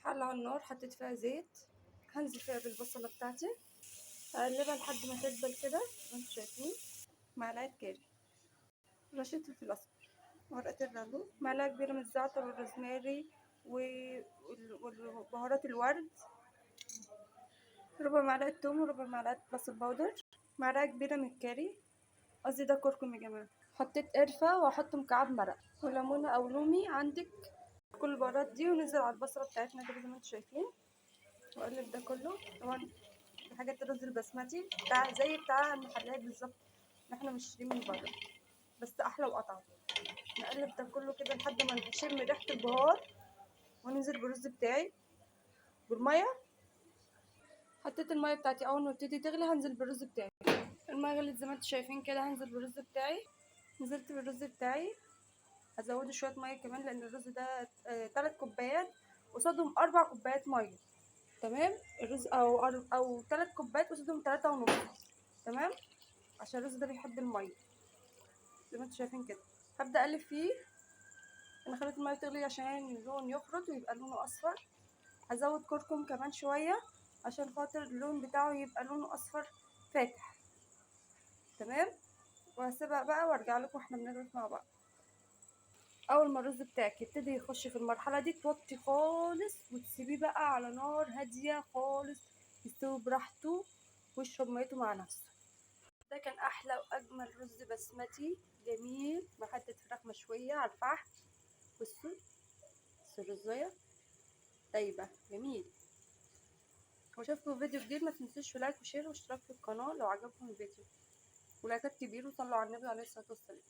حلة على النار حطيت فيها زيت، هنزل فيها بالبصلة بتاعتي، هقلبها لحد ما تدبل كده زي ما انتم شايفين. معلقة كاري، رشة فلفل أسمر، ورقة الرغوة، معلقة كبيرة من الزعتر والروزماري وبهارات الورد، ربع معلقة توم وربع معلقة بصل بودر، معلقة كبيرة من الكاري، قصدي ده كركم يا جماعة. حطيت قرفة وهحط مكعب مرق وليمونة أو لومي عندك، كل البهارات دي، وننزل على البصلة بتاعتنا كده زي ما انتم شايفين، واقلب ده كله. طبعا حاجات الرز البسمتي بتاع زي بتاع المحلات بالظبط اللي احنا مش من بره، بس احلى واطعم. نقلب ده كله كده لحد ما نشم ريحة البهار، وننزل بالرز بتاعي بالمية. حطيت المية بتاعتي، اول ما ابتدي تغلي هنزل بالرز بتاعي. المية غلت زي ما انتم شايفين كده، هنزل بالرز بتاعي. نزلت بالرز بتاعي، هزوده شوية مية كمان لان الرز ده 3 كوبايات قصادهم 4 كوبايات مية، تمام. الرز او 3 كوبايات قصادهم 3.5، تمام، عشان الرز ده بيحب المية زي ما انتم شايفين كده. هبدا اقلب فيه. انا خليت المية تغلي عشان اللون يخرج ويبقى لونه اصفر. هزود كركم كمان شوية عشان خاطر اللون بتاعه يبقى لونه اصفر فاتح، تمام. وهسيبها بقى وارجع لكم واحنا بنغرف مع بعض. اول ما الرز بتاعك يبتدي يخش في المرحلة دي توطي خالص وتسيبيه بقى على نار هادية خالص يستوي براحته ويشرب ميته مع نفسه. ده كان احلى واجمل رز بسمتي جميل مع حتة فراخ مشوية على الفحم. بصوا الرزايه طيبة جميل. واشوفكم في فيديو جديد. ما تنسوش like و share واشتراك في القناة لو عجبكم الفيديو، ولايكات كبير، وصلوا على النبي عليه الصلاة والسلام.